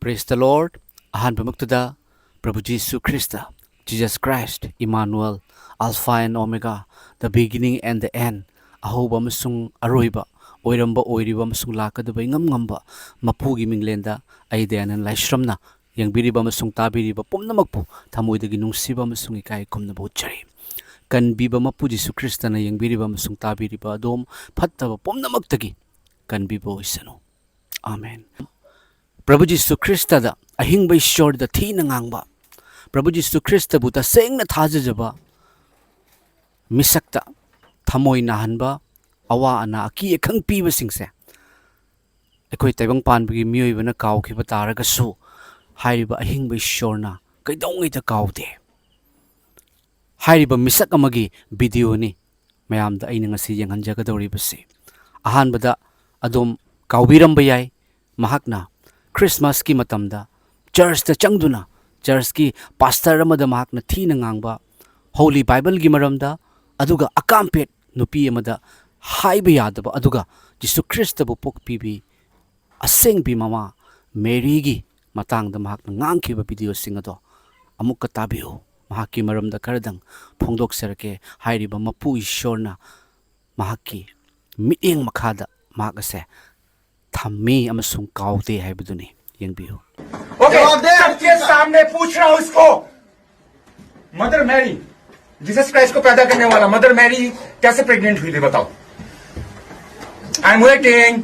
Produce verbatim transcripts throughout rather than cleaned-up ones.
Praise the Lord. ꯑꯍꯥꯟꯕꯃꯛꯇꯗ ꯄ꯭ꯔꯚꯨ Jesus Christ, Jesus Christ, Emmanuel, Alpha and Omega, the beginning and the end, ꯑꯍꯧꯕ ꯑꯃꯁꯨꯡ ꯑꯔꯣꯏꯕ, ꯑꯣꯏꯔꯝꯕ, ꯑꯣꯏꯔꯤꯕ ꯑꯃꯁꯨꯡ ꯂꯥꯛꯀꯗꯕ ꯏꯉꯝ ꯉꯝꯕ ꯃꯄꯨꯒꯤ ꯃꯤꯡꯂꯦꯟꯗ ꯑꯩ ꯗꯌꯥꯅꯟ ꯂꯥꯏꯁ꯭ꯔꯝꯅ ꯌꯦꯡꯕꯤꯔꯤꯕ ꯑꯃꯁꯨꯡ ꯇꯥꯕꯤꯔꯤꯕ ꯄꯨꯝꯅꯃꯛꯄꯨ ꯊꯃꯣꯏꯗꯒꯤ ꯅꯨꯡꯁꯤꯕ ꯑꯃꯁꯨꯡ ꯏꯀꯥꯏ ꯈꯨꯝꯅꯕ ꯎꯠꯆꯔꯤ꯫ ꯀꯟꯕꯤꯕ ꯃꯄꯨ ꯖꯤꯁꯨ ꯈ꯭ꯔꯤꯁꯇꯅ ꯌꯦꯡꯕꯤꯔꯤꯕ ꯑꯃꯁꯨꯡ ꯇꯥꯕꯤꯔꯤꯕ ꯑꯗꯣꯝ ꯐꯠꯇꯕ ꯄꯨꯝꯅꯃꯛꯇꯒꯤ ꯀꯟꯕꯤꯕ ꯑꯣꯏꯁꯅꯨ꯫ ꯑꯃꯦꯟ꯫ ꯄ꯭ꯔꯚꯨ ꯖꯤꯁꯨ ꯈ꯭ꯔꯤꯁꯇꯗ, ꯑꯍꯤꯡꯕ ꯏꯁꯣꯔꯗ ꯊꯤꯅ ꯉꯥꯡꯕ, ꯄ꯭ꯔꯚꯨ ꯖꯤꯁꯨ ꯈ꯭ꯔꯤꯁꯇꯕꯨ ꯇꯁꯦꯡꯅ ꯊꯥꯖꯖꯕ ꯃꯤꯁꯛꯇ ꯊꯃꯣꯏ ꯅꯥꯍꯟꯕ, ꯑꯋꯥ ꯑꯅꯥ, ꯑꯀꯤ ꯑꯈꯪ ꯄꯤꯕꯁꯤꯡꯁꯦ ꯑꯩꯈꯣꯏ ꯇꯥꯏꯕꯪ ꯄꯥꯟꯕꯒꯤ ꯃꯤꯑꯣꯏꯕꯅ ꯀꯥꯎꯈꯤꯕ ꯇꯥꯔꯒꯁꯨ, ꯍꯥꯏꯔꯤꯕ ꯑꯍꯤꯡꯕ ꯏꯁꯣꯔꯅ ꯀꯩꯗꯧꯉꯩꯗ ꯀꯥꯎꯗꯦ꯫ ꯍꯥꯏꯔꯤꯕ ꯃꯤꯁꯛ ꯑꯃꯒꯤ ꯚꯤꯗꯤꯑꯣꯅꯤ ꯃꯌꯥꯝꯗ ꯑꯩꯅ ꯉꯁꯤ ꯌꯦꯡꯍꯟꯖꯒꯗꯧꯔꯤꯕꯁꯤ꯫ ꯑꯍꯥꯟꯕꯗ, ꯑꯗꯣꯝ ꯀꯥꯎꯕꯤꯔꯝꯕ ꯌꯥꯏ, ꯃꯍꯥꯛꯅ ꯈ꯭ꯔꯤꯁꯃꯥꯁꯀꯤ ꯃꯇꯝꯗ ꯆꯔꯆꯇ ꯆꯪꯗꯨꯅ ꯆꯔꯆꯀꯤ ꯄꯥꯁꯇꯔ ꯑꯃꯗ ꯃꯍꯥꯛꯅ ꯊꯤꯅ ꯉꯥꯡꯕ, ꯍꯣꯂꯤ ꯕꯥꯏꯕꯜꯒꯤ ꯃꯔꯝꯗ, ꯑꯗꯨꯒ ꯑꯀꯥꯝꯄꯦꯠ ꯅꯨꯄꯤ ꯑꯃꯗ ꯍꯥꯏꯕ ꯌꯥꯗꯕ, ꯑꯗꯨꯒ ꯖꯤꯁꯨ ꯈ꯭ꯔꯤꯁꯇꯕꯨ ꯄꯣꯛꯄꯤꯕꯤ ꯑꯁꯦꯡꯕꯤ ꯃꯃꯥ ꯃꯦꯔꯤꯒꯤ ꯃꯇꯥꯡꯗ ꯃꯍꯥꯛꯅ ꯉꯥꯡꯈꯤꯕ ꯚꯤꯗꯤꯑꯣꯁꯤꯡ ꯑꯗꯣ ꯑꯃꯨꯛꯀ ꯇꯥꯕꯤꯌꯨ꯫ ꯃꯍꯥꯛꯀꯤ ꯃꯔꯝꯗ ꯈꯔꯗꯪ ꯐꯣꯡꯗꯣꯛꯆꯔꯛꯀꯦ꯫ ꯍꯥꯏꯔꯤꯕ ꯃꯄꯨ ꯏꯁꯣꯔꯅ ꯃꯍꯥꯛꯀꯤ ꯃꯤꯠꯌꯦꯡ ꯃꯈꯥꯗ ꯃꯍꯥꯛ ꯑꯁꯦ ꯊꯝꯃꯤ ꯑꯃꯁꯨꯡ ꯀꯥꯎꯗꯦ ꯍꯥꯏꯕꯗꯨꯅꯤ꯫ ꯌꯦꯡꯕꯤꯌꯨ꯫ ओके, सबके सामने पूछ रहा हूं इसको। मदर मैरी, जीसस क्राइस्ट को पैदा करने वाला, मदर मैरी कैसे प्रेग्नेंट हुई थी, बताओ। I am waiting.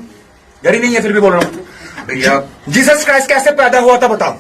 घर ही नहीं है, फिर भी बोल रहा हूँ। भैया, जीसस क्राइस्ट कैसे पैदा हुआ था, बताओ।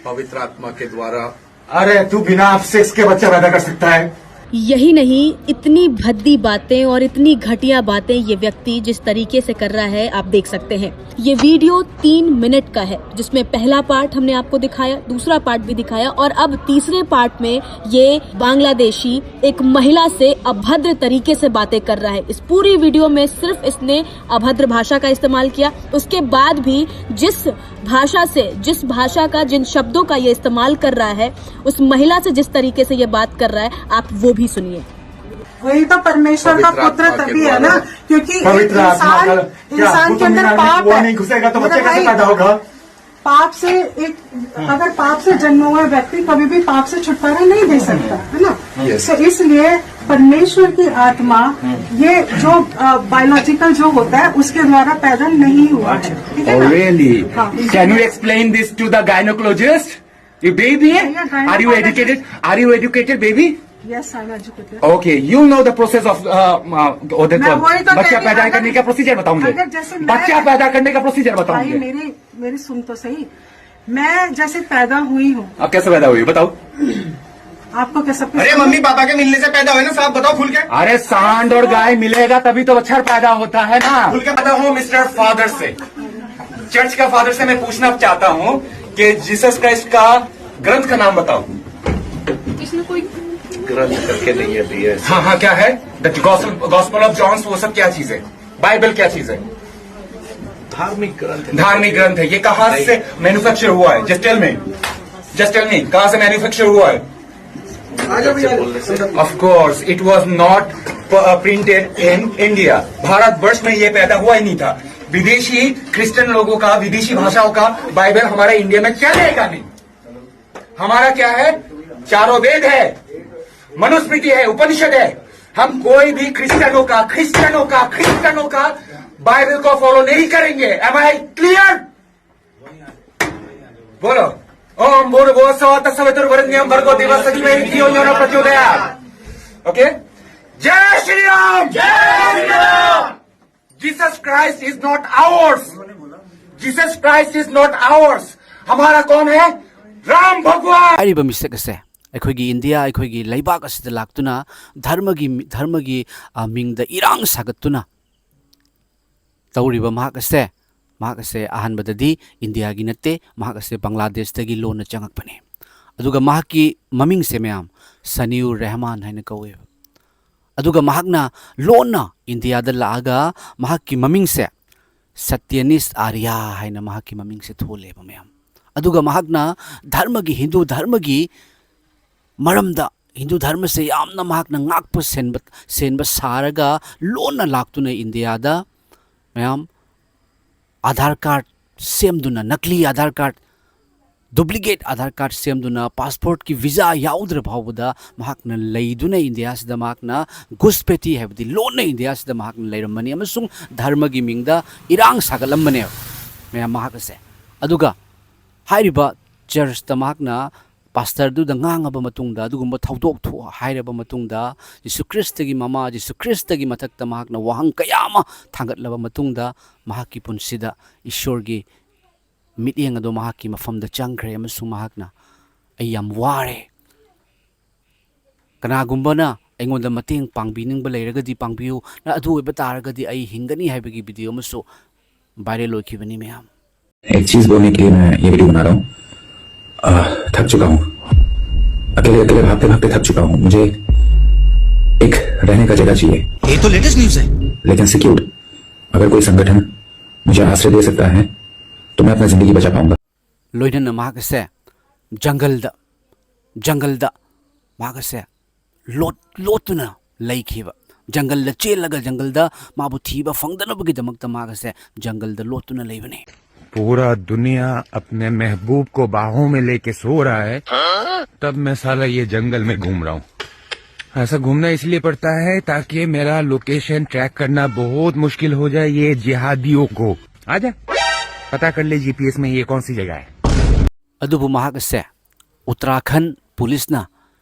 पवित्र आत्मा के द्वारा। अरे, तू बिना आप सेक्स के बच्चा पैदा कर सकता है? यही नहीं, इतनी भद्दी बातें और इतनी घटिया बातें ये व्यक्ति जिस तरीके से कर रहा है, आप देख सकते हैं। ये वीडियो तीन मिनट का है, जिसमें पहला पार्ट हमने आपको दिखाया, दूसरा पार्ट भी दिखाया और अब तीसरे पार्ट में ये बांग्लादेशी एक महिला से अभद्र तरीके से बातें कर रहा है। इस पूरी वीडियो में सिर्फ इसने अभद्र भाषा का इस्तेमाल किया। उसके बाद भी जिस भाषा से, जिस भाषा का, जिन शब्दों का ये इस्तेमाल कर रहा है, उस महिला से जिस तरीके से ये बात कर रहा है, आप वो भी सुनिए। वही तो परमेश्वर का पुत्र तभी है ना, क्योंकि इंसान इंसान के अंदर पाप है। घुसेगा तो बच्चा कैसे पैदा होगा? पाप से एक अगर पाप से जन्मा हुआ व्यक्ति कभी भी पाप से छुटकारा नहीं दे सकता, है ना? Yes. तो इसलिए परमेश्वर की आत्मा ये जो बायोलॉजिकल जो होता है उसके द्वारा पैदा नहीं हुआ है, ठीक है Oh, ना? really? हाँ। Can you explain this to the gynecologist? You baby? Yeah, yeah, Are you gynecologist. educated? Are you educated, baby? Yes, I am educated. Okay, you know the process of uh, uh, what they मैं call वही तो बच्चा कह रही पैदा हूँ, करने अगर- का प्रोसीजर बताऊंगे। अगर जैसे मैं- बच्चा पैदा करने का प्रोसीजर भाई, बताऊंगे। मेरी मेरी सुन तो सही। मैं जैसे पैदा हुई हूँ, आप कैसे पैदा हुई बताओ? आपको कैसा अरे, मम्मी पापा के मिलने से पैदा हुए ना साहब, बताओ खुल के। अरे, सांड और गाय मिलेगा तभी तो बच्चा पैदा होता है ना। खुल के पैदा हूँ मिस्टर फादर से, चर्च का फादर से मैं पूछना चाहता हूँ कि जीसस क्राइस्ट का ग्रंथ का नाम बताओ। ग्रंथ करके नहीं है भैया। हाँ हाँ, क्या है? द गॉस्पल ऑफ जॉन्स, वो सब क्या चीज है? बाइबल क्या चीज है? धार्मिक ग्रंथ है। धार्मिक ग्रंथ है। ये कहाँ से मैन्युफैक्चर हुआ है? Just tell me, just tell me, कहाँ से मैन्युफैक्चर हुआ है? कैसे बोल रहे sir? Of course, it was not printed in India. भारतवर्ष में ये पैदा हुआ ही नहीं था। विदेशी क्रिश्चियन लोगों का, विदेशी भाषाओं का बाइबल हमारे इंडिया में चलेगा नहीं। हमारा क्या है? चारों वेद है, मनुस्मृति है, उपनिषद है। हम कोई भी क्रिश्चियनों का, क्रिश्चियनों का, क्रिश्चियनों का बाइबल को फॉलो नहीं करेंगे। Am I clear? बोलो। ओम भूर्भुवः स्वः तत्सवितुर्वरेण्यं भर्गो देवस्य धीमहि धियो यो नः प्रचोदयात्। ओके, जय श्री राम। जय Shri Ram. Jesus Christ is not ours. Jesus Christ is not ours. हमारा कौन है? राम भगवान। ꯍꯥꯏꯔꯤꯕ ꯃꯤꯁꯛ ꯑꯁꯦ ꯑꯩꯈꯣꯏꯒꯤ ꯏꯟꯗꯤꯌꯥ, ꯑꯩꯈꯣꯏꯒꯤ ꯂꯩꯕꯥꯛ ꯑꯁꯤꯗ ꯂꯥꯛꯇꯨꯅ ꯙꯔꯃꯒꯤ ꯙꯔꯃꯒꯤ ꯑ, ꯃꯤꯡꯗ ꯏꯔꯥꯡ ꯁꯥꯒꯠꯇꯨꯅ ꯇꯧꯔꯤꯕ ꯃꯍꯥꯛ ꯑꯁꯦ, ꯃꯍꯥꯛ ꯑꯁꯦ ꯑꯍꯥꯟꯕꯗꯗꯤ ꯏꯟꯗꯤꯌꯥꯒꯤ ꯅꯠꯇꯦ, ꯃꯍꯥꯛ ꯑꯁꯦ ꯕꯪꯒ꯭ꯂꯥꯗꯦꯁꯇꯒꯤ ꯂꯣꯟꯅ ꯆꯪꯉꯛꯄꯅꯤ꯫ ꯑꯗꯨꯒ ꯃꯍꯥꯛꯀꯤ ꯃꯃꯤꯡꯁꯦ ꯃꯌꯥꯝ ꯁꯅꯤꯌꯨꯔ ꯔꯦꯍꯃꯥꯟ ꯍꯥꯏꯅ ꯀꯧꯋꯦꯕ꯫ ꯑꯗꯨꯒ ꯃꯍꯥꯛꯅ ꯂꯣꯟꯅ ꯏꯟꯗꯤꯌꯥꯗ ꯂꯥꯛꯑꯒ ꯃꯍꯥꯛꯀꯤ ꯃꯃꯤꯡꯁꯦ ꯁꯇ꯭ꯌꯅꯤꯁ ꯑꯥꯔꯌꯥ ꯍꯥꯏꯅ ꯃꯍꯥꯛꯀꯤ ꯃꯃꯤꯡꯁꯦ ꯊꯣꯜꯂꯦꯕ ꯃꯌꯥꯝ꯫ ꯑꯗꯨꯒ ꯃꯍꯥꯛꯅ ꯙꯔꯃꯒꯤ, ꯍꯤꯟꯗꯨ ꯙꯔꯃꯒꯤ ꯃꯔꯝꯗ, ꯍꯤꯟꯗꯨ ꯙꯔꯃꯁꯦ ꯌꯥꯝꯅ ꯃꯍꯥꯛꯅ ꯉꯥꯛꯄ ꯁꯦꯟꯕ, ꯁꯦꯟꯕ ꯁꯥꯔꯒ ꯂꯣꯟꯅ ꯂꯥꯛꯇꯨꯅ ꯏꯟꯗꯤꯌꯥꯗ ꯃꯌꯥꯝ ꯑꯥꯙꯥꯔ ꯀꯥꯔꯗ ꯁꯦꯝꯗꯨꯅ, ꯅꯀꯂꯤ Aadhaar card, duplicate Aadhaar card ꯁꯦꯝꯗꯨꯅ, ꯄꯥꯁꯄꯣꯔꯠꯀꯤ ꯚꯤꯖꯥ ꯌꯥꯎꯗ꯭ꯔ ꯐꯥꯎꯕꯗ ꯃꯍꯥꯛꯅ ꯂꯩꯗꯨꯅ ꯏꯟꯗꯤꯌꯥꯁꯤꯗ ꯃꯍꯥꯛꯅ ꯘꯨꯁꯄꯦꯇꯤ ꯍꯥꯏꯕꯗꯤ ꯂꯣꯟꯅ ꯏꯟꯗꯤꯌꯥꯁꯤꯗ ꯃꯍꯥꯛꯅ ꯂꯩꯔꯝꯕꯅꯤ ꯑꯃꯁꯨꯡ ꯙꯔꯃꯒꯤ ꯃꯤꯡꯗ ꯏꯔꯥꯡ ꯁꯥꯒꯠꯂꯝꯕꯅꯦꯕ ꯃꯌꯥꯝ ꯃꯍꯥꯛ ꯑꯁꯦ꯫ ꯑꯗꯨꯒ ꯍꯥꯏꯔꯤꯕ ꯆꯔꯆꯇ ꯃꯍꯥꯛꯅ ꯄꯥꯁꯇꯔꯗꯨꯗ ꯉꯥꯡꯉꯕ ꯃꯇꯨꯡꯗ, ꯑꯗꯨꯒꯨꯝꯕ ꯊꯧꯗꯣꯛ ꯊꯣꯛ-, ꯍꯥꯏꯔꯕ ꯃꯇꯨꯡꯗ, ꯖꯤꯁꯨ ꯈ꯭ꯔꯤꯁꯇꯒꯤ ꯃꯃꯥ, ꯖꯤꯁꯨ ꯈ꯭ꯔꯤꯁꯇꯒꯤ ꯃꯊꯛꯇ ꯃꯍꯥꯛꯅ ꯋꯥꯍꯪ ꯀꯌꯥ ꯑꯃ ꯊꯥꯡꯒꯠꯂꯕ ꯃꯇꯨꯡꯗ, ꯃꯍꯥꯛꯀꯤ ꯄꯨꯟꯁꯤꯗ ꯏꯁꯣꯔꯒꯤ ꯃꯤꯠꯌꯦꯡ ꯑꯗꯣ ꯃꯍꯥꯛꯀꯤ ꯃꯐꯝꯗ ꯆꯪꯈ꯭ꯔꯦ ꯑꯃꯁꯨꯡ ꯃꯍꯥꯛꯅ, "ꯑꯩ ꯌꯥꯝ ꯋꯥꯔꯦ꯫ ꯀꯅꯥꯒꯨꯝꯕꯅ ꯑꯩꯉꯣꯟꯗ ꯃꯇꯦꯡ ꯄꯥꯡꯕꯤꯅꯤꯡꯕ ꯂꯩꯔꯒꯗꯤ ꯄꯥꯡꯕꯤꯌꯨ, ꯑꯗꯨ ꯑꯣꯏꯕ ꯇꯥꯔꯒꯗꯤ ꯑꯩ ꯍꯤꯡꯒꯅꯤ" ꯍꯥꯏꯕꯒꯤ ꯚꯤꯗꯤꯑꯣ ꯑꯃꯁꯨ ꯚꯥꯏꯔꯦꯜ ꯑꯣꯏꯈꯤꯕꯅꯤ ꯃꯌꯥꯝ꯫ एक चीज बोलने के लिए मैं ये वीडियो बना रहा हूँ। आह, थक चुका हूँ। अकेले अकेले भागते भागते थक चुका हूँ। मुझे एक रहने का जगह चाहिए। ये तो लेटेस्ट न्यूज़ है। लेकिन सिक्योर्ड। अगर कोई संगठन मुझे आश्रय दे सकता है तो मैं अपना जिंदगी बचा पाऊंगा। ꯂꯣꯏꯅꯅ ꯃꯍꯥꯛ ꯑꯁꯦ ꯖꯪꯒꯜꯗ, ꯖꯪꯒꯜꯗ ꯃꯍꯥꯛ ꯑꯁꯦ ꯂꯣꯠ-, ꯂꯣꯠꯇꯨꯅ ꯂꯩꯈꯤꯕ, ꯖꯪꯒꯜꯗ ꯆꯦꯜꯂꯒ ꯖꯪꯒꯜꯗ ꯃꯥꯕꯨ ꯊꯤꯕ ꯐꯪꯗꯅꯕꯒꯤꯗꯃꯛꯇ ꯃꯍꯥꯛ ꯑꯁꯦ ꯖꯪꯒꯜꯗ ꯂꯣꯠꯇꯨꯅ ꯂꯩꯕꯅꯤ꯫ पूरा दुनिया अपने महबूब को बाहों में लेके सो रहा है, तब मैं साला ये जंगल में घूम रहा हूँ। ऐसा घूमना इसलिए पड़ता है ताकि मेरा लोकेशन ट्रैक करना बहुत मुश्किल हो जाए ये जिहादियों को। आजा, पता कर ले जीपीएस में ये कौन सी जगह है। ꯑꯗꯨꯕꯨ ꯃꯍꯥꯛ ꯑꯁꯦ ꯎꯠꯇꯔꯥꯈꯟ ꯄꯨꯂꯤꯁꯅ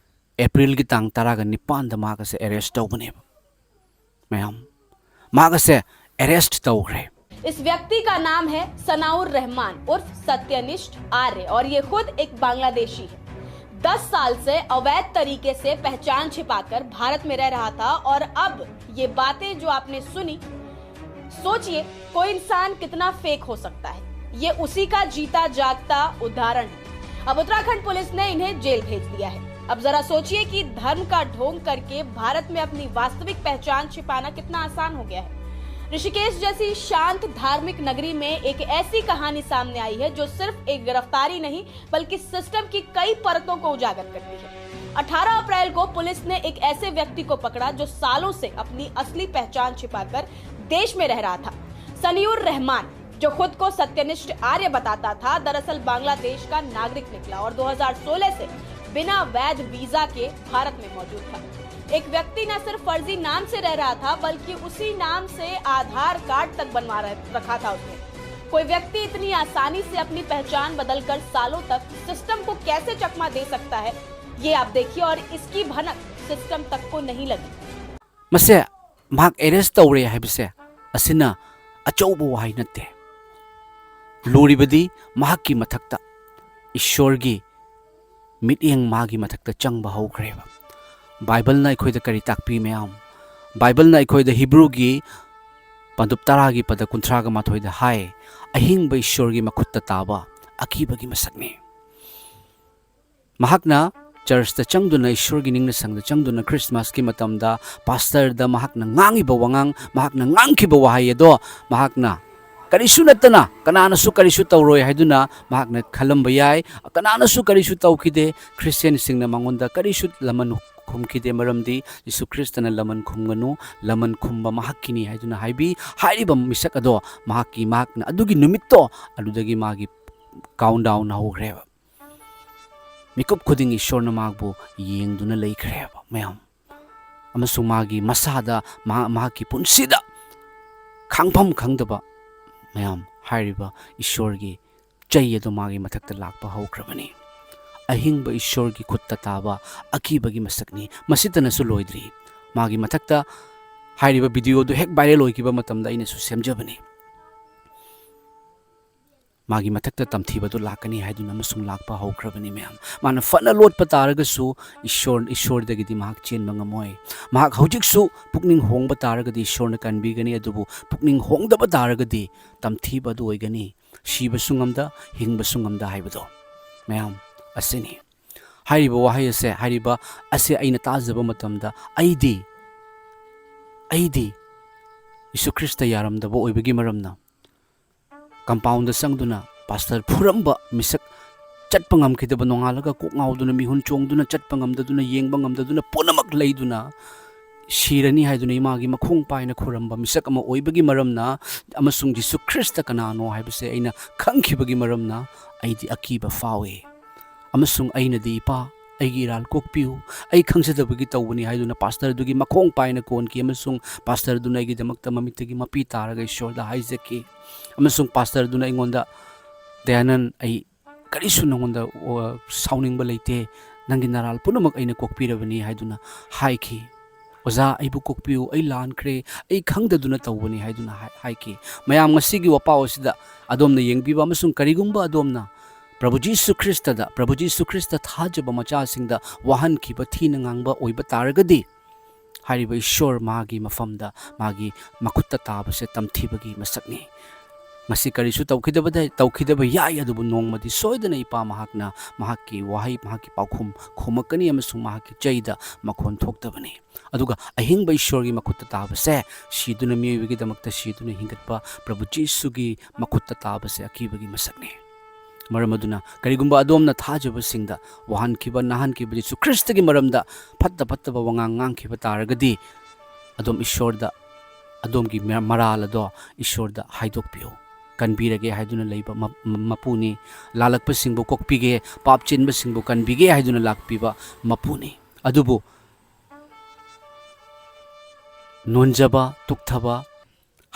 ꯑꯦꯄ꯭ꯔꯤꯜꯒꯤ ꯇꯥꯡ ꯇꯔꯥꯒ ꯅꯤꯄꯥꯟꯗ ꯃꯍꯥꯛ ꯑꯁꯦ ꯑꯦꯔꯦꯁ ꯇꯧꯕꯅꯦꯕ꯫ ꯃꯌꯥꯝ, ꯃꯍꯥꯛ ꯑꯁꯦ ꯑꯦꯔꯦꯁ ꯇꯧꯈ꯭ꯔꯦ꯫ इस व्यक्ति का नाम है सनाउर रहमान उर्फ सत्यनिष्ठ आर्य और ये खुद एक बांग्लादेशी है। दस साल से अवैध तरीके से पहचान छिपाकर भारत में रह रहा था और अब ये बातें जो आपने सुनी, सोचिए कोई इंसान कितना फेक हो सकता है। ये उसी का जीता जागता उदाहरण है। अब उत्तराखंड पुलिस ने इन्हें जेल भेज दिया है। अब जरा सोचिए कि धर्म का ढोंग करके भारत में अपनी वास्तविक पहचान छिपाना कितना आसान हो गया है। ऋषिकेश जैसी शांत धार्मिक नगरी में एक ऐसी कहानी सामने आई है जो सिर्फ एक गिरफ्तारी नहीं बल्कि सिस्टम की कई परतों को उजागर करती है। अठारह अप्रैल को पुलिस ने एक ऐसे व्यक्ति को पकड़ा जो सालों से अपनी असली पहचान छिपाकर देश में रह रहा था। सनीउर रहमान जो खुद को सत्यनिष्ठ आर्य बताता था, दरअसल बांग्लादेश का नागरिक निकला और दो हज़ार सोलह से बिना वैध वीजा के भारत में मौजूद था। एक व्यक्ति न सिर्फ फर्जी नाम से रह रहा था, बल्कि उसी नाम से आधार कार्ड तक बनवा रह-, रखा था उसने। कोई व्यक्ति इतनी आसानी से अपनी पहचान बदलकर सालों तक सिस्टम को कैसे चकमा दे सकता है, ये आप देखिए, और इसकी भनक सिस्टम तक को नहीं लगी। ꯃꯁꯦ ꯃꯍꯥꯛ ꯑꯦꯔꯦꯁ ꯇꯧꯔꯦ ꯍꯥꯏꯕꯁꯦ ꯑꯁꯤꯅ ꯑꯆꯧꯕ ꯋꯥꯍꯩ ꯅꯠꯇꯦ꯫ ꯂꯨꯔꯤꯕꯗꯤ ꯃꯍꯥꯛꯀꯤ ꯃꯊꯛꯇ ꯏꯁꯣꯔꯒꯤ ꯃꯤꯠꯌꯦꯡ ꯃꯥꯒꯤ ꯃꯊꯛꯇ ꯆꯪꯕ ꯍꯧꯈ꯭ꯔꯦꯕ꯫ ꯕꯥꯏꯕꯜꯅ ꯑꯩꯈꯣꯏꯗ ꯀꯔꯤ ꯇꯥꯛꯄꯤ ꯃꯌꯥꯝ? ꯕꯥꯏꯕꯜꯅ ꯑꯩꯈꯣꯏꯗ ꯍꯤꯕ꯭ꯔꯨꯒꯤ ꯄꯟꯗꯨꯞ ꯇꯔꯥꯒꯤ ꯄꯗ ꯀꯨꯟꯊ꯭ꯔꯥꯒ ꯃꯥꯊꯣꯏꯗ ꯍꯥꯏ, "ꯑꯍꯤꯡꯕ ꯏꯁꯣꯔꯒꯤ ꯃꯈꯨꯠꯇ ꯇꯥꯕ ꯑꯀꯤꯕꯒꯤ ꯃꯁꯛꯅꯤ"꯫ ꯃꯍꯥꯛꯅ ꯆꯔꯆꯇ ꯆꯪꯗꯨꯅ, ꯏꯁꯣꯔꯒꯤ ꯅꯤꯡꯅꯁꯪꯗ ꯆꯪꯗꯨꯅ, ꯈ꯭ꯔꯤꯁꯃꯥꯁꯀꯤ ꯃꯇꯝꯗ ꯄꯥꯁꯇꯔꯗ ꯃꯍꯥꯛꯅ ꯉꯥꯡꯉꯤꯕ ꯋꯥꯉꯥꯡ, ꯃꯍꯥꯛꯅ ꯉꯥꯡꯈꯤꯕ ꯋꯥꯍꯩ ꯑꯗꯣ ꯃꯍꯥꯛꯅ ꯀꯔꯤꯁꯨ ꯅꯠꯇꯅ, ꯀꯅꯥꯅꯁꯨ ꯀꯔꯤꯁꯨ ꯇꯧꯔꯣꯏ ꯍꯥꯏꯗꯨꯅ ꯃꯍꯥꯛꯅ ꯈꯜꯂꯝꯕ ꯌꯥꯏ꯫ ꯀꯅꯥꯅꯁꯨ ꯀꯔꯤꯁꯨ ꯇꯧꯈꯤꯗꯦ꯫ ꯈ꯭ꯔꯤꯁꯇꯤꯌꯥꯟꯁꯤꯡꯅ ꯃꯉꯣꯟꯗ ꯀꯔꯤꯁꯨ ꯂꯃꯟ ꯈꯨꯝꯈꯤꯗꯦ, ꯃꯔꯝꯗꯤ ꯌꯤꯁꯨ ꯈ꯭ꯔꯤꯁꯇꯅ "ꯂꯃꯟ ꯈꯨꯝꯒꯅꯨ, ꯂꯃꯟ ꯈꯨꯝꯕ ꯃꯍꯥꯛꯀꯤꯅꯤ" ꯍꯥꯏꯗꯨꯅ ꯍꯥꯏꯕꯤ꯫ ꯍꯥꯏꯔꯤꯕ ꯃꯤꯁꯛ ꯑꯗꯣ ꯃꯍꯥꯛꯀꯤ, ꯃꯍꯥꯛꯅ ꯑꯗꯨꯒꯤ ꯅꯨꯃꯤꯠꯇꯣ ꯑꯗꯨꯗꯒꯤ ꯃꯥꯒꯤ ꯀꯥꯎꯟꯗꯥꯎꯟ ꯍꯧꯈ꯭ꯔꯦꯕ꯫ ꯃꯤꯀꯨꯞ ꯈꯨꯗꯤꯡ ꯏꯁꯣꯔꯅ ꯃꯍꯥꯛꯄꯨ ꯌꯦꯡꯗꯨꯅ ꯂꯩꯈ꯭ꯔꯦꯕ ꯃꯌꯥꯝ꯫ ꯑꯃꯁꯨꯡ ꯃꯥꯒꯤ ꯃꯁꯥꯗ, ꯃꯍꯥꯛ, ꯃꯍꯥꯛꯀꯤ ꯄꯨꯟꯁꯤꯗ ꯈꯥꯡꯐꯝ ꯈꯪꯗꯕ ꯃꯌꯥꯝ, ꯍꯥꯏꯔꯤꯕ ꯏꯁꯣꯔꯒꯤ ꯆꯩ ꯑꯗꯨ ꯃꯥꯒꯤ ꯃꯊꯛꯇ ꯂꯥꯛꯄ ꯍꯧꯈ꯭ꯔꯕꯅꯤ꯫ ꯑꯍꯤꯡꯕ ꯏꯁꯣꯔꯒꯤ ꯈꯨꯠꯇ ꯇꯥꯕ ꯑꯀꯤꯕꯒꯤ ꯃꯁꯛꯅꯤ꯫ ꯃꯁꯤꯇꯅꯁꯨ ꯂꯣꯏꯗ꯭ꯔꯤ꯫ ꯃꯥꯒꯤ ꯃꯊꯛꯇ ꯍꯥꯏꯔꯤꯕ ꯚꯤꯗꯤꯑꯣꯗꯨ ꯍꯦꯛ ꯚꯥꯏꯔꯦꯜ ꯑꯣꯏꯈꯤꯕ ꯃꯇꯝꯗ ꯑꯩꯅꯁꯨ ꯁꯦꯝꯖꯕꯅꯤ꯫ ꯃꯥꯒꯤ ꯃꯊꯛꯇ ꯇꯝꯊꯤꯕꯗꯨ ꯂꯥꯛꯀꯅꯤ ꯍꯥꯏꯗꯨꯅ ꯑꯃꯁꯨꯡ ꯂꯥꯛꯄ ꯍꯧꯈ꯭ꯔꯕꯅꯤ ꯃꯌꯥꯝ꯫ ꯃꯥꯅ ꯐꯅ ꯂꯣꯠꯄ ꯇꯥꯔꯒꯁꯨ ꯏꯁꯣꯔ, ꯏꯁꯣꯔꯗꯒꯤꯗꯤ ꯃꯍꯥꯛ ꯆꯦꯟꯕ ꯉꯝꯃꯣꯏ꯫ ꯃꯍꯥꯛ ꯍꯧꯖꯤꯛꯁꯨ ꯄꯨꯛꯅꯤꯡ ꯍꯣꯡꯕ ꯇꯥꯔꯒꯗꯤ ꯏꯁꯣꯔꯅ ꯀꯟꯕꯤꯒꯅꯤ, ꯑꯗꯨꯕꯨ ꯄꯨꯛꯅꯤꯡ ꯍꯣꯡꯗꯕ ꯇꯥꯔꯒꯗꯤ ꯇꯝꯊꯤꯕ ꯑꯗꯨ ꯑꯣꯏꯒꯅꯤ꯫ ꯁꯤꯕꯁꯨ ꯉꯝꯗ, ꯍꯤꯡꯕꯁꯨ ꯉꯝꯗ ꯍꯥꯏꯕꯗꯣ ꯃꯌꯥꯝ ꯑꯁꯤꯅꯤ꯫ ꯍꯥꯏꯔꯤꯕ ꯋꯥꯍꯩ ꯑꯁꯦ, ꯍꯥꯏꯔꯤꯕ ꯑꯁꯦ ꯑꯩꯅ ꯇꯥꯖꯕ ꯃꯇꯝꯗ ꯑꯩꯗꯤ, ꯑꯩꯗꯤ ꯌꯤꯁꯨ ꯈ꯭ꯔꯤꯁꯇ ꯌꯥꯔꯝꯗꯕ ꯑꯣꯏꯕꯒꯤ ꯃꯔꯝꯅ ꯀꯝꯄꯥꯎꯟꯗ ꯆꯪꯗꯨꯅ ꯄꯥꯁꯇꯔ ꯐꯨꯔꯝꯕ ꯃꯤꯁꯛ, ꯆꯠꯄ ꯉꯝꯈꯤꯗꯕ, ꯅꯣꯡꯉꯥꯜꯂꯒ ꯀꯣꯛ ꯉꯥꯎꯗꯨꯅ, ꯃꯤꯍꯨꯟ ꯆꯣꯡꯗꯨꯅ, ꯆꯠꯄ ꯉꯝꯗꯗꯨꯅ, ꯌꯦꯡꯕ ꯉꯝꯗꯗꯨꯅ, ꯄꯨꯝꯅꯃꯛ ꯂꯩꯗꯨꯅ, ꯁꯤꯔꯅꯤ ꯍꯥꯏꯗꯨꯅ ꯏꯃꯥꯒꯤ ꯃꯈꯣꯡ ꯄꯥꯏꯅ ꯈꯨꯔꯝꯕ ꯃꯤꯁꯛ ꯑꯃ ꯑꯣꯏꯕꯒꯤ ꯃꯔꯝꯅ, ꯑꯃꯁꯨꯡ ꯖꯤꯁꯨ ꯈ꯭ꯔꯤꯁꯇ ꯀꯅꯥꯅꯣ ꯍꯥꯏꯕꯁꯦ ꯑꯩꯅ ꯈꯪꯈꯤꯕꯒꯤ ꯃꯔꯝꯅ, ꯑꯩꯗꯤ ꯑꯀꯤꯕ ꯐꯥꯎꯏ꯫ ꯑꯃꯁꯨꯡ ꯑꯩꯅꯗꯤ, "ꯏꯄꯥ, ꯑꯩꯒꯤ ꯏꯔꯥꯜ ꯀꯣꯛꯄꯤꯌꯨ, ꯑꯩ ꯈꯪꯖꯗꯕꯒꯤ ꯇꯧꯕꯅꯤ" ꯍꯥꯏꯗꯨꯅ ꯄꯥꯁꯇꯔꯗꯨꯒꯤ ꯃꯈꯣꯡ ꯄꯥꯏꯅ ꯀꯣꯟꯈꯤ, ꯑꯃꯁꯨꯡ ꯄꯥꯁꯇꯔꯗꯨꯅ ꯑꯩꯒꯤꯗꯃꯛꯇ ꯃꯃꯤꯠꯇꯒꯤ ꯃꯄꯤ ꯇꯥꯔꯒ ꯏꯁꯣꯔꯗ ꯍꯥꯏꯖꯈꯤ꯫ ꯑꯃꯁꯨꯡ ꯄꯥꯁꯇꯔꯗꯨꯅ ꯑꯩꯉꯣꯟꯗ, "ꯗꯌꯥꯅꯟ, ꯑꯩ ꯀꯔꯤꯁꯨ ꯅꯉꯣꯟꯗ, ꯑꯣ, ꯁꯥꯎꯅꯤꯡꯕ ꯂꯩꯇꯦ, ꯅꯪꯒꯤ ꯅꯔꯥꯜ ꯄꯨꯝꯅꯃꯛ ꯑꯩꯅ ꯀꯣꯛꯄꯤꯔꯕꯅꯤ" ꯍꯥꯏꯗꯨꯅ ꯍꯥꯏꯈꯤ꯫ "ꯑꯣꯖꯥ, ꯑꯩꯕꯨ ꯀꯣꯛꯄꯤꯌꯨ, ꯑꯩ ꯂꯥꯟꯈ꯭ꯔꯦ, ꯑꯩ ꯈꯪꯗꯗꯨꯅ ꯇꯧꯕꯅꯤ" ꯍꯥꯏꯗꯨꯅ ꯍꯥꯏ-, ꯍꯥꯏꯈꯤ꯫ ꯃꯌꯥꯝ, ꯉꯁꯤꯒꯤ ꯋꯥꯄꯥꯎ ꯑꯁꯤꯗ ꯑꯗꯣꯝꯅ ꯌꯦꯡꯕꯤꯕ, ꯑꯃꯁꯨꯡ ꯀꯔꯤꯒꯨꯝꯕ ꯑꯗꯣꯝꯅ ꯄ꯭ꯔꯚꯨ ꯖꯤꯁꯨ ꯈ꯭ꯔꯤꯁꯇꯗ, ꯄ꯭ꯔꯚꯨ ꯖꯤꯁꯨ ꯈ꯭ꯔꯤꯁꯇ ꯊꯥꯖꯕ ꯃꯆꯥꯁꯤꯡꯗ ꯋꯥꯍꯟꯈꯤꯕ, ꯊꯤꯅ ꯉꯥꯡꯕ ꯑꯣꯏꯕ ꯇꯥꯔꯒꯗꯤ, ꯍꯥꯏꯔꯤꯕ ꯏꯁꯣꯔ ꯃꯥꯒꯤ ꯃꯐꯝꯗ ꯃꯥꯒꯤ ꯃꯈꯨꯠꯇ ꯇꯥꯕꯁꯦ ꯇꯝꯊꯤꯕꯒꯤ ꯃꯁꯛꯅꯤ꯫ ꯃꯁꯤ ꯀꯔꯤꯁꯨ ꯇꯧꯈꯤꯗꯕꯗ, ꯇꯧꯈꯤꯗꯕ ꯌꯥꯏ, ꯑꯗꯨꯕꯨ ꯅꯣꯡꯃꯗꯤ ꯁꯣꯏꯗꯅ ꯏꯄꯥ ꯃꯍꯥꯛꯅ ꯃꯍꯥꯛꯀꯤ ꯋꯥꯍꯩ, ꯃꯍꯥꯛꯀꯤ ꯄꯥꯎꯈꯨꯝ ꯈꯨꯝꯃꯛꯀꯅꯤ, ꯑꯃꯁꯨꯡ ꯃꯍꯥꯛꯀꯤ ꯆꯩꯗ ꯃꯈꯣꯟ ꯊꯣꯛꯇꯕꯅꯤ꯫ ꯑꯗꯨꯒ ꯑꯍꯤꯡꯕ ꯏꯁꯣꯔꯒꯤ ꯃꯈꯨꯠꯇ ꯇꯥꯕꯁꯦ, ꯁꯤꯗꯨꯅ ꯃꯤꯑꯣꯏꯕꯒꯤꯗꯃꯛꯇ ꯁꯤꯗꯨꯅ ꯍꯤꯡꯒꯠꯄ ꯄ꯭ꯔꯚꯨ ꯖꯤꯁꯨꯒꯤ ꯃꯈꯨꯠꯇ ꯇꯥꯕꯁꯦ ꯑꯀꯤꯕꯒꯤ ꯃꯁꯛꯅꯤ꯫ ꯃꯔꯝ ꯑꯗꯨꯅ, ꯀꯔꯤꯒꯨꯝꯕ ꯑꯗꯣꯝꯅ ꯊꯥꯖꯕꯁꯤꯡꯗ ꯋꯥꯍꯟꯈꯤꯕ, ꯅꯥꯍꯟꯈꯤꯕ ꯖꯤꯁꯨ ꯈ꯭ꯔꯤꯁꯇꯒꯤ ꯃꯔꯝꯗ ꯐꯠꯇ ꯐꯠꯇꯕ ꯋꯥꯉꯥꯡ ꯉꯥꯡꯈꯤꯕ ꯇꯥꯔꯒꯗꯤ, ꯑꯗꯣꯝ ꯏꯁꯣꯔꯗ, ꯑꯗꯣꯝꯒꯤ ꯃ-, ꯃꯔꯥꯜ ꯑꯗꯣ ꯏꯁꯣꯔꯗ ꯍꯥꯏꯗꯣꯛꯄꯤꯌꯨ꯫ ꯀꯟꯕꯤꯔꯒꯦ ꯍꯥꯏꯗꯨꯅ ꯂꯩꯕ ꯃ-, ꯃ-, ꯃꯄꯨꯅꯤ꯫ ꯂꯥꯜꯂꯛꯄꯁꯤꯡꯕꯨ ꯀꯣꯛꯄꯤꯒꯦ, ꯄꯥꯞ ꯆꯦꯟꯕꯁꯤꯡꯕꯨ ꯀꯟꯕꯤꯒꯦ ꯍꯥꯏꯗꯨꯅ ꯂꯥꯛꯄꯤꯕ ꯃꯄꯨꯅꯤ꯫ ꯑꯗꯨꯕꯨ ꯅꯣꯟꯖꯕ, ꯇꯨꯛꯊꯕ,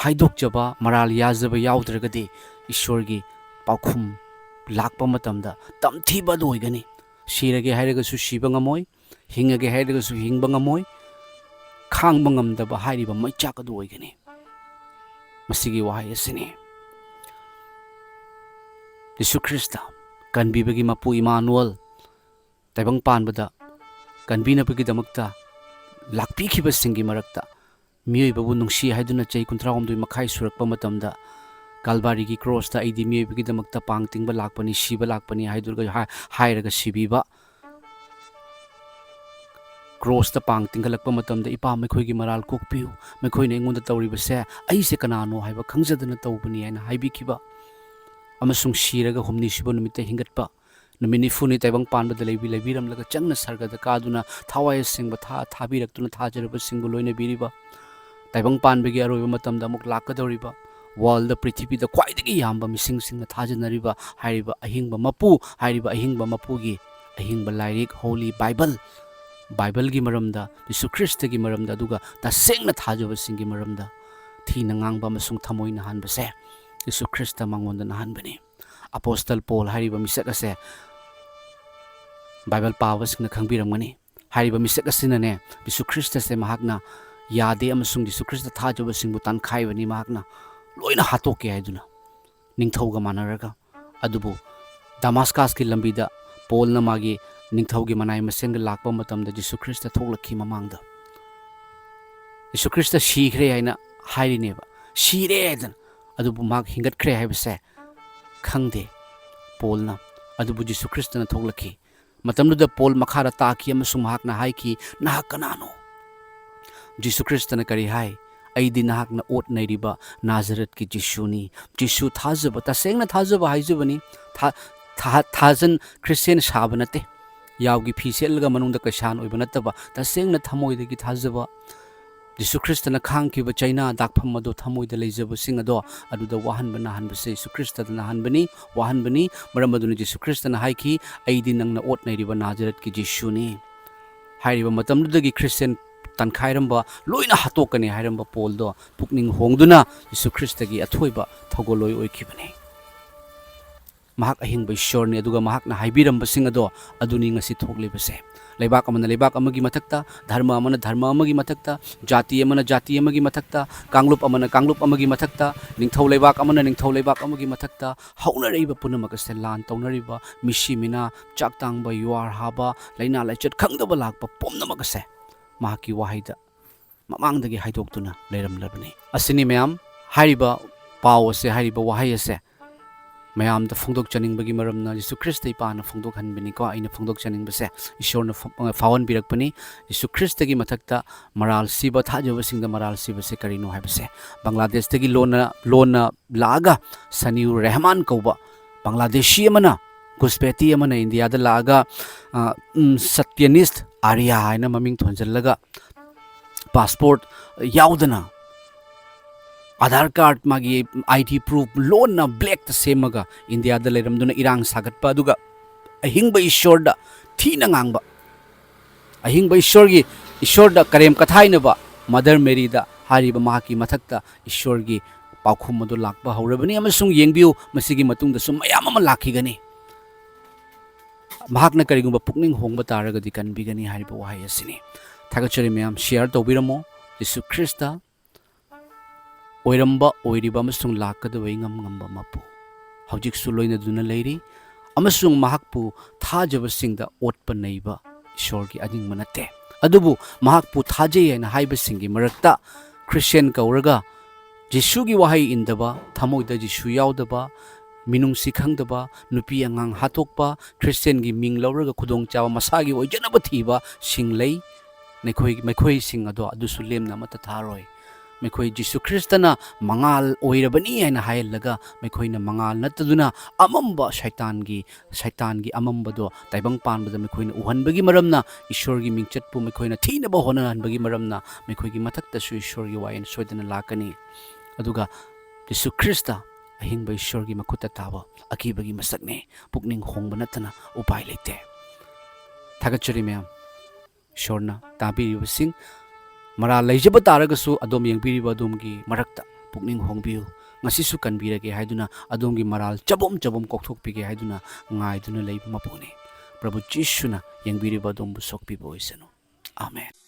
ꯍꯥꯏꯗꯣꯛꯆꯕ, ꯃꯔꯥꯜ ꯌꯥꯖꯕ ꯌꯥꯎꯗ꯭ꯔꯒꯗꯤ ꯏꯁꯣꯔꯒꯤ ꯄꯥꯎꯈꯨꯝ ꯂꯥꯛꯄ ꯃꯇꯝꯗ ꯇꯝꯊꯤꯕ ꯑꯗꯨ ꯑꯣꯏꯒꯅꯤ꯫ ꯁꯤꯔꯒꯦ ꯍꯥꯏꯔꯒꯁꯨ ꯁꯤꯕ ꯉꯝꯃꯣꯏ, ꯍꯤꯡꯉꯒꯦ ꯍꯥꯏꯔꯒꯁꯨ ꯍꯤꯡꯕ ꯉꯝꯃꯣꯏ, ꯈꯥꯡꯕ ꯉꯝꯗꯕ ꯍꯥꯏꯔꯤꯕ ꯃꯩꯆꯥꯛ ꯑꯗꯨ ꯑꯣꯏꯒꯅꯤ꯫ ꯃꯁꯤꯒꯤ ꯋꯥꯍꯩ ꯑꯁꯤꯅꯤ꯫ ꯖꯤꯁꯨ ꯈ꯭ꯔꯤꯁꯇ, ꯀꯟꯕꯤꯕꯒꯤ ꯃꯄꯨ ꯏꯃꯥꯅꯨꯑꯦꯜ, ꯇꯥꯏꯕꯪ ꯄꯥꯟꯕꯗ ꯀꯟꯕꯤꯅꯕꯒꯤꯗꯃꯛꯇ ꯂꯥꯛꯄꯤꯈꯤꯕꯁꯤꯡꯒꯤ ꯃꯔꯛꯇ, ꯃꯤꯑꯣꯏꯕꯕꯨ ꯅꯨꯡꯁꯤ ꯍꯥꯏꯗꯨꯅ ꯆꯍꯤ ꯀꯨꯟꯊ꯭ꯔꯥ ꯍꯨꯝꯗꯣꯏ ꯃꯈꯥꯏ ꯁꯨꯔꯛꯄ ꯃꯇꯝꯗ, "ꯀꯥꯜꯚꯥꯔꯤꯒꯤ ꯀ꯭ꯔꯣꯁꯇ ꯑꯩꯗꯤ ꯃꯤꯑꯣꯏꯕꯒꯤꯗꯃꯛꯇ ꯄꯥꯡ ꯇꯤꯡꯕ ꯂꯥꯛꯄꯅꯤ, ꯁꯤꯕ ꯂꯥꯛꯄꯅꯤ" ꯍꯥꯏꯗꯨꯔꯒ ꯍꯥ-, ꯍꯥꯏꯔꯒ ꯁꯤꯕꯤꯕ, ꯀ꯭ꯔꯣꯁꯇ ꯄꯥꯡ ꯇꯤꯡꯈꯠꯂꯛꯄ ꯃꯇꯝꯗ, "ꯏꯄꯥ, ꯃꯈꯣꯏꯒꯤ ꯃꯔꯥꯜ ꯀꯣꯛꯄꯤꯌꯨ, ꯃꯈꯣꯏꯅ ꯑꯩꯉꯣꯟꯗ ꯇꯧꯔꯤꯕꯁꯦ ꯑꯩꯁꯦ ꯀꯅꯥꯅꯣ ꯍꯥꯏꯕ ꯈꯪꯖꯗꯅ ꯇꯧꯕꯅꯤ" ꯍꯥꯏꯅ ꯍꯥꯏꯕꯤꯈꯤꯕ, ꯑꯃꯁꯨꯡ ꯁꯤꯔꯒ ꯍꯨꯝꯅꯤ ꯁꯨꯕ ꯅꯨꯃꯤꯠꯇ ꯍꯤꯡꯒꯠꯄ, ꯅꯨꯃꯤꯠ ꯅꯤꯐꯨꯅꯤ ꯇꯥꯏꯕꯪ ꯄꯥꯟꯕꯗ ꯂꯩꯕꯤ-, ꯂꯩꯕꯤꯔꯝꯂꯒ ꯆꯪꯅ ꯁꯔꯒꯗ ꯀꯥꯗꯨꯅ ꯊꯋꯥꯏ ꯑꯁꯦꯡꯕ ꯊꯥ-, ꯊꯥꯕꯤꯔꯛꯇꯨꯅ ꯊꯥꯖꯔꯕꯁꯤꯡꯕꯨ ꯂꯣꯏꯅꯕꯤꯔꯤꯕ, ꯇꯥꯏꯕꯪ ꯄꯥꯟꯕꯒꯤ ꯑꯔꯣꯏꯕ ꯃꯇꯝꯗ ꯑꯃꯨꯛ ꯂꯥꯛꯀꯗꯧꯔꯤꯕ, ꯋꯥꯔꯜꯗ, ꯄ꯭ꯔꯤꯊꯤꯕꯤꯗ ꯈ꯭ꯋꯥꯏꯗꯒꯤ ꯌꯥꯝꯕ ꯃꯤꯁꯤꯡꯁꯤꯡꯅ ꯊꯥꯖꯅꯔꯤꯕ ꯍꯥꯏꯔꯤꯕ ꯑꯍꯤꯡꯕ ꯃꯄꯨ, ꯍꯥꯏꯔꯤꯕ ꯑꯍꯤꯡꯕ ꯃꯄꯨꯒꯤ ꯑꯍꯤꯡꯕ ꯂꯥꯏꯔꯤꯛ, ꯍꯣꯂꯤ ꯕꯥꯏꯕꯜ, ꯕꯥꯏꯕꯜꯒꯤ ꯃꯔꯝꯗ, ꯖꯤꯁꯨ ꯈ꯭ꯔꯤꯁꯇꯒꯤ ꯃꯔꯝꯗ, ꯑꯗꯨꯒ ꯇꯁꯦꯡꯅ ꯊꯥꯖꯕꯁꯤꯡꯒꯤ ꯃꯔꯝꯗ ꯊꯤꯅ ꯉꯥꯡꯕ ꯑꯃꯁꯨꯡ ꯊꯃꯣꯏ ꯅꯥꯍꯟꯕꯁꯦ ꯖꯤꯁꯨ ꯈ꯭ꯔꯤꯁꯇ ꯃꯉꯣꯟꯗ ꯅꯥꯍꯟꯕꯅꯤ꯫ ꯑꯄꯣꯁꯇꯜ ꯄꯣꯜ ꯍꯥꯏꯔꯤꯕ ꯃꯤꯁꯛ ꯑꯁꯦ ꯕꯥꯏꯕꯜ ꯄꯥꯕꯁꯤꯡꯅ ꯈꯪꯕꯤꯔꯝꯒꯅꯤ꯫ ꯍꯥꯏꯔꯤꯕ ꯃꯤꯁꯛ ꯑꯁꯤꯅꯅꯦ, ꯖꯤꯁꯨ ꯈ꯭ꯔꯤꯁꯇꯁꯦ ꯃꯍꯥꯛꯅ ꯌꯥꯗꯦ ꯑꯃꯁꯨꯡ ꯖꯤꯁꯨ ꯈ꯭ꯔꯤꯁꯇ ꯊꯥꯖꯕꯁꯤꯡꯕꯨ ꯇꯥꯟꯈꯥꯏꯕꯅꯤ꯫ ꯃꯍꯥꯛꯅ ꯂꯣꯏꯅ ꯍꯥꯠꯇꯣꯛꯀꯦ ꯍꯥꯏꯗꯨꯅ ꯅꯤꯡꯊꯧꯒ ꯃꯥꯟꯅꯔꯒ꯫ ꯑꯗꯨꯕꯨ ꯗꯃꯥꯁꯀꯥꯁꯀꯤ ꯂꯝꯕꯤꯗ ꯄꯣꯜꯅ ꯃꯥꯒꯤ ꯅꯤꯡꯊꯧꯒꯤ ꯃꯅꯥꯏ ꯃꯁꯦꯟꯒ ꯂꯥꯛꯄ ꯃꯇꯝꯗ ꯖꯤꯁꯨ ꯈ꯭ꯔꯤꯁꯇ ꯊꯣꯛꯂꯛꯈꯤ ꯃꯃꯥꯡꯗ꯫ ꯖꯤꯁꯨ ꯈ꯭ꯔꯤꯁꯇ ꯁꯤꯈ꯭ꯔꯦ ꯍꯥꯏꯅ ꯍꯥꯏꯔꯤꯅꯦꯕ, ꯁꯤꯔꯦ ꯍꯥꯏꯗꯅ꯫ ꯑꯗꯨꯕꯨ ꯃꯍꯥꯛ ꯍꯤꯡꯒꯠꯈ꯭ꯔꯦ ꯍꯥꯏꯕꯁꯦ ꯈꯪꯗꯦ ꯄꯣꯜꯅ꯫ ꯑꯗꯨꯕꯨ ꯖꯤꯁꯨ ꯈ꯭ꯔꯤꯁꯇꯅ ꯊꯣꯛꯂꯛꯈꯤ꯫ ꯃꯇꯝꯗꯨꯗ ꯄꯣꯜ ꯃꯈꯥꯗ ꯇꯥꯈꯤ ꯑꯃꯁꯨꯡ ꯃꯍꯥꯛꯅ ꯍꯥꯏꯈꯤ, "ꯅꯍꯥꯛ ꯀꯅꯥꯅꯣ?" ꯖꯤꯁꯨ ꯈ꯭ꯔꯤꯁꯇꯅ ꯀꯔꯤ ꯍꯥꯏ? "ꯑꯩꯗꯤ ꯅꯍꯥꯛꯅ ꯑꯣꯠ ꯅꯩꯔꯤꯕ ꯅꯥꯖꯔꯠꯀꯤ ꯖꯤꯁꯨꯅꯤ꯫" ꯖꯤꯁꯨ ꯊꯥꯖꯕ, ꯇꯁꯦꯡꯅ ꯊꯥꯖꯕ ꯍꯥꯏꯖꯕꯅꯤ꯫ ꯊꯥ-, ꯊꯥ-, ꯊꯥꯖꯟ ꯈ꯭ꯔꯤꯁꯇꯤꯌꯥꯟ ꯁꯥꯕ ꯅꯠꯇꯦ꯫ ꯌꯥꯎꯒꯤ ꯐꯤ ꯁꯦꯠꯂꯒ ꯃꯅꯨꯡꯗ ꯀꯩꯁꯥꯟ ꯑꯣꯏꯕ ꯅꯠꯇꯕ, ꯇꯁꯦꯡꯅ ꯊꯃꯣꯏꯗꯒꯤ ꯊꯥꯖꯕ꯫ ꯖꯤꯁꯨ ꯈ꯭ꯔꯤꯁꯇꯅ ꯈꯥꯡꯈꯤꯕ ꯆꯩꯅꯥ ꯗꯥꯛꯐꯝ ꯑꯗꯣ ꯊꯃꯣꯏꯗ ꯂꯩꯖꯕꯁꯤꯡ ꯑꯗꯣ ꯑꯗꯨꯗ ꯋꯥꯍꯟꯕ ꯅꯥꯍꯟꯕꯁꯦ ꯖꯤꯁꯨ ꯈ꯭ꯔꯤꯁꯇꯗ ꯅꯥꯍꯟꯕꯅꯤ, ꯋꯥꯍꯟꯕꯅꯤ꯫ ꯃꯔꯝ ꯑꯗꯨꯅ ꯖꯤꯁꯨ ꯈ꯭ꯔꯤꯁꯇꯅ ꯍꯥꯏꯈꯤ, "ꯑꯩꯗꯤ ꯅꯪꯅ ꯑꯣꯠ ꯅꯩꯔꯤꯕ ꯅꯥꯖꯔꯠꯀꯤ ꯖꯤꯁꯨꯅꯤ꯫" ꯍꯥꯏꯔꯤꯕ ꯃꯇꯝꯗꯨꯗꯒꯤ ꯈ꯭ꯔꯤꯁꯇꯤꯌꯥꯟ ꯇꯥꯟꯈꯥꯏꯔꯝꯕ, ꯂꯣꯏꯅ ꯍꯥꯠꯇꯣꯛꯀꯅꯤ ꯍꯥꯏꯔꯝꯕ ꯄꯣꯜꯗꯣ ꯄꯨꯛꯅꯤꯡ ꯍꯣꯡꯗꯨꯅ ꯖꯤꯁꯨ ꯈ꯭ꯔꯤꯁꯇꯒꯤ ꯑꯊꯣꯏꯕ ꯊꯧꯒꯜꯂꯣꯏ ꯑꯣꯏꯈꯤꯕꯅꯤ꯫ ꯃꯍꯥꯛ ꯑꯍꯤꯡꯕ ꯏꯁꯣꯔꯅꯤ, ꯑꯗꯨꯒ ꯃꯍꯥꯛꯅ ꯍꯥꯏꯕꯤꯔꯝꯕꯁꯤꯡ ꯑꯗꯣ ꯑꯗꯨꯅꯤ ꯉꯁꯤ ꯊꯣꯛꯂꯤꯕꯁꯦ꯫ ꯂꯩꯕꯥꯛ ꯑꯃꯅ ꯂꯩꯕꯥꯛ ꯑꯃꯒꯤ ꯃꯊꯛꯇ, ꯙꯔꯃ ꯑꯃꯅ ꯙꯔꯃ ꯑꯃꯒꯤ ꯃꯊꯛꯇ, ꯖꯥꯇꯤ ꯑꯃꯅ ꯖꯥꯇꯤ ꯑꯃꯒꯤ ꯃꯊꯛꯇ, ꯀꯥꯡꯂꯨꯞ ꯑꯃꯅ ꯀꯥꯡꯂꯨꯞ ꯑꯃꯒꯤ ꯃꯊꯛꯇ, ꯅꯤꯡꯊꯧ ꯂꯩꯕꯥꯛ ꯑꯃꯅ ꯅꯤꯡꯊꯧ ꯂꯩꯕꯥꯛ ꯑꯃꯒꯤ ꯃꯊꯛꯇ, ꯍꯧꯅꯔꯛꯏꯕ ꯄꯨꯝꯅꯃꯛ ꯑꯁꯦ, ꯂꯥꯟ ꯇꯧꯅꯔꯤꯕ, ꯃꯤꯁꯤ ꯃꯤꯅꯥ, ꯆꯥꯛ ꯇꯥꯡꯕ, ꯌꯨꯍꯥꯔ ꯍꯥꯕ, ꯂꯥꯏꯅꯥ ꯂꯥꯏꯆꯠ ꯈꯪꯗꯕ ꯂꯥꯛꯄ ꯄꯨꯝꯅꯃꯛ ꯑꯁꯦ ꯃꯍꯥꯛꯀꯤ ꯋꯥꯍꯩꯗ ꯃꯃꯥꯡꯗꯒꯤ ꯍꯥꯏꯗꯣꯛꯇꯨꯅ ꯂꯩꯔꯝꯂꯕꯅꯤ꯫ ꯑꯁꯤꯅꯤ ꯃꯌꯥꯝ, ꯍꯥꯏꯔꯤꯕ ꯄꯥꯎ ꯑꯁꯦ, ꯍꯥꯏꯔꯤꯕ ꯋꯥꯍꯩ ꯑꯁꯦ ꯃꯌꯥꯝꯗ ꯐꯣꯡꯗꯣꯛꯆꯅꯤꯡꯕꯒꯤ ꯃꯔꯝꯅ ꯖꯤꯁꯨ ꯈ꯭ꯔꯤꯁꯇ ꯏꯄꯥꯅ ꯐꯣꯡꯗꯣꯛꯍꯟꯕꯅꯤꯀꯣ꯫ ꯑꯩꯅ ꯐꯣꯡꯗꯣꯛꯆꯅꯤꯡꯕꯁꯦ ꯏꯁꯣꯔꯅ ꯐ-, ꯐꯥꯎꯍꯟꯕꯤꯔꯛꯄꯅꯤ꯫ ꯖꯤꯁꯨ ꯈ꯭ꯔꯤꯁꯇꯒꯤ ꯃꯊꯛꯇ ꯃꯔꯥꯜ ꯁꯤꯕ, ꯊꯥꯖꯕꯁꯤꯡꯗ ꯃꯔꯥꯜ ꯁꯤꯕꯁꯦ ꯀꯔꯤꯅꯣ ꯍꯥꯏꯕꯁꯦ, ꯕꯪꯒ꯭ꯂꯥꯗꯦꯁꯇꯒꯤ ꯂꯣꯟꯅ, ꯂꯣꯟꯅ ꯂꯥꯛꯑꯒ ꯁꯅꯤꯎꯔ ꯔꯦꯍꯃꯥꯟ ꯀꯧꯕ ꯕꯪꯒ꯭ꯂꯥꯗꯦꯁꯤ ꯑꯃꯅ ꯘꯨꯁꯄꯦꯇꯤ ꯑꯃꯅ ꯏꯟꯗꯤꯌꯥꯗ ꯂꯥꯛꯑꯒ, ꯑ, ꯎꯝ, ꯁꯇ꯭ꯌꯅꯤꯁ꯭ꯠ ꯑꯥꯔꯤꯌꯥ ꯍꯥꯏꯅ ꯃꯃꯤꯡ ꯊꯣꯟꯖꯜꯂꯒ, ꯄꯥꯁꯄꯣꯔꯠ ꯌꯥꯎꯗꯅ, ꯑꯥꯙꯥꯔ ꯀꯥꯔꯗ, ꯃꯥꯒꯤ ꯑꯥꯏ ꯗꯤ ꯄ꯭ꯔꯨꯐ ꯂꯣꯟꯅ ꯕ꯭ꯂꯦꯛꯇ ꯁꯦꯝꯃꯒ ꯏꯟꯗꯤꯌꯥꯗ ꯂꯩꯔꯝꯗꯨꯅ ꯏꯔꯥꯡ ꯁꯥꯒꯠꯄ, ꯑꯗꯨꯒ ꯑꯍꯤꯡꯕ ꯏꯁꯣꯔꯗ ꯊꯤꯅ ꯉꯥꯡꯕ, ꯑꯍꯤꯡꯕ ꯏꯁꯣꯔꯒꯤ, ꯏꯁꯣꯔꯗ ꯀꯔꯦꯝ ꯀꯊꯥꯏꯅꯕ ꯃꯗꯔ ꯃꯦꯔꯤꯗ ꯍꯥꯏꯔꯤꯕ ꯃꯍꯥꯛꯀꯤ ꯃꯊꯛꯇ ꯏꯁꯣꯔꯒꯤ ꯄꯥꯎꯈꯨꯝ ꯑꯗꯨ ꯂꯥꯛꯄ ꯍꯧꯔꯕꯅꯤ, ꯑꯃꯁꯨꯡ ꯌꯦꯡꯕꯤꯌꯨ, ꯃꯁꯤꯒꯤ ꯃꯇꯨꯡꯗꯁꯨ ꯃꯌꯥꯝ ꯑꯃ ꯂꯥꯛꯈꯤꯒꯅꯤ꯫ ꯃꯍꯥꯛꯅ ꯀꯔꯤꯒꯨꯝꯕ ꯄꯨꯛꯅꯤꯡ ꯍꯣꯡꯕ ꯇꯥꯔꯒꯗꯤ ꯀꯟꯕꯤꯒꯅꯤ ꯍꯥꯏꯔꯤꯕ ꯋꯥꯍꯩ ꯑꯁꯤꯅꯤ꯫ ꯊꯥꯒꯠꯆꯔꯤ ꯃꯌꯥꯝ, ꯁꯤꯌꯥꯔ ꯇꯧꯕꯤꯔꯝꯃꯣ꯫ ꯌꯤꯁꯨ ꯈ꯭ꯔꯤꯁꯇ ꯑꯣꯏꯔꯝꯕ, ꯑꯣꯏꯔꯤꯕ ꯑꯃꯁꯨꯡ ꯂꯥꯛꯀꯗꯕ ꯏꯉꯝ ꯉꯝꯕ ꯃꯄꯨ ꯍꯧꯖꯤꯛꯁꯨ ꯂꯣꯏꯅꯗꯨꯅ ꯂꯩꯔꯤ, ꯑꯃꯁꯨꯡ ꯃꯍꯥꯛꯄꯨ ꯊꯥꯖꯕꯁꯤꯡꯗ ꯑꯣꯠꯄ ꯅꯩꯕ ꯏꯁꯣꯔꯒꯤ ꯑꯅꯤꯡꯕ ꯅꯠꯇꯦ꯫ ꯑꯗꯨꯕꯨ ꯃꯍꯥꯛꯄꯨ ꯊꯥꯖꯩ ꯍꯥꯏꯅ ꯍꯥꯏꯕꯁꯤꯡꯒꯤ ꯃꯔꯛꯇ ꯈ꯭ꯔꯤꯁꯇꯤꯌꯥꯟ ꯀꯧꯔꯒ ꯖꯤꯁꯨꯒꯤ ꯋꯥꯍꯩ ꯏꯟꯗꯕ, ꯊꯃꯣꯏꯗ ꯖꯤꯁꯨ ꯌꯥꯎꯗꯕ, ꯃꯤꯅꯨꯡꯁꯤ ꯈꯪꯗꯕ, ꯅꯨꯄꯤ ꯑꯉꯥꯡ ꯍꯥꯠꯇꯣꯛꯄ, ꯈ꯭ꯔꯤꯁꯇꯤꯌꯥꯟꯒꯤ ꯃꯤꯡ ꯂꯧꯔꯒ ꯈꯨꯗꯣꯡꯆꯥꯕ ꯃꯁꯥꯒꯤ ꯑꯣꯏꯖꯅꯕ ꯊꯤꯕꯁꯤꯡ ꯂꯩ꯫ ꯃꯈꯣꯏ, ꯃꯈꯣꯏꯁꯤꯡ ꯑꯗꯣ ꯑꯗꯨꯁꯨ ꯂꯦꯝꯅ ꯑꯃꯠꯇ ꯊꯥꯔꯣꯏ꯫ ꯃꯈꯣꯏ ꯖꯤꯁꯨ ꯈ꯭ꯔꯤꯁꯇꯅ ꯃꯉꯥꯜ ꯑꯣꯏꯔꯕꯅꯤ ꯍꯥꯏꯅ ꯍꯥꯏꯍꯜꯂꯒ ꯃꯈꯣꯏꯅ ꯃꯉꯥꯜ ꯅꯠꯇꯗꯨꯅ ꯑꯃꯝꯕ ꯁꯩꯇꯥꯟꯒꯤ, ꯁꯩꯇꯥꯟꯒꯤ ꯑꯃꯝꯕꯗꯣ ꯇꯥꯏꯕꯪ ꯄꯥꯟꯕꯗ ꯃꯈꯣꯏꯅ ꯎꯍꯟꯕꯒꯤ ꯃꯔꯝꯅ ꯏꯁꯣꯔꯒꯤ ꯃꯤꯡꯆꯠꯄꯨ ꯃꯈꯣꯏꯅ ꯊꯤꯅꯕ ꯍꯣꯠꯅꯍꯟꯕꯒꯤ ꯃꯔꯝꯅ ꯃꯈꯣꯏꯒꯤ ꯃꯊꯛꯇꯁꯨ ꯏꯁꯣꯔꯒꯤ ꯋꯥꯌꯦꯜ ꯁꯣꯏꯗꯅ ꯂꯥꯛꯀꯅꯤ꯫ ꯑꯗꯨꯒ ꯖꯤꯁꯨ ꯈ꯭ꯔꯤꯁꯇ ꯑꯍꯤꯡꯕ ꯏꯁꯣꯔꯒꯤ ꯃꯈꯨꯠꯇ ꯇꯥꯕ ꯑꯀꯤꯕꯒꯤ ꯃꯁꯛꯅꯤ꯫ ꯄꯨꯛꯅꯤꯡ ꯍꯣꯡꯕ ꯅꯠꯇꯅ ꯎꯄꯥꯏ ꯂꯩꯇꯦ꯫ ꯊꯥꯒꯠꯆꯔꯤ ꯃꯌꯥꯝ꯫ ꯏꯁꯣꯔꯅ ꯇꯥꯕꯤꯔꯤꯕꯁꯤꯡ, ꯃꯔꯥꯜ ꯂꯩꯖꯕ ꯇꯥꯔꯒꯁꯨ ꯑꯗꯣꯝ ꯌꯦꯡꯕꯤꯔꯤꯕ ꯑꯗꯣꯝꯒꯤ ꯃꯔꯛꯇ ꯄꯨꯛꯅꯤꯡ ꯍꯣꯡꯕꯤꯌꯨ꯫ ꯉꯁꯤꯁꯨ ꯀꯟꯕꯤꯔꯒꯦ ꯍꯥꯏꯗꯨꯅ ꯑꯗꯣꯝꯒꯤ ꯃꯔꯥꯜ ꯆꯕꯣꯝ ꯆꯕꯣꯝ ꯀꯣꯛꯊꯣꯛꯄꯤꯒꯦ ꯍꯥꯏꯗꯨꯅ ꯉꯥꯏꯗꯨꯅ ꯂꯩꯕ ꯃꯄꯨꯅꯤ꯫ ꯄ꯭ꯔꯚꯨ ꯖꯤꯁꯨꯅ ꯌꯦꯡꯕꯤꯔꯤꯕ ꯑꯗꯣꯝꯕꯨ ꯁꯣꯛꯄꯤꯕ ꯑꯣꯏꯁꯅꯨ꯫ ꯑꯥꯃꯦꯟ꯫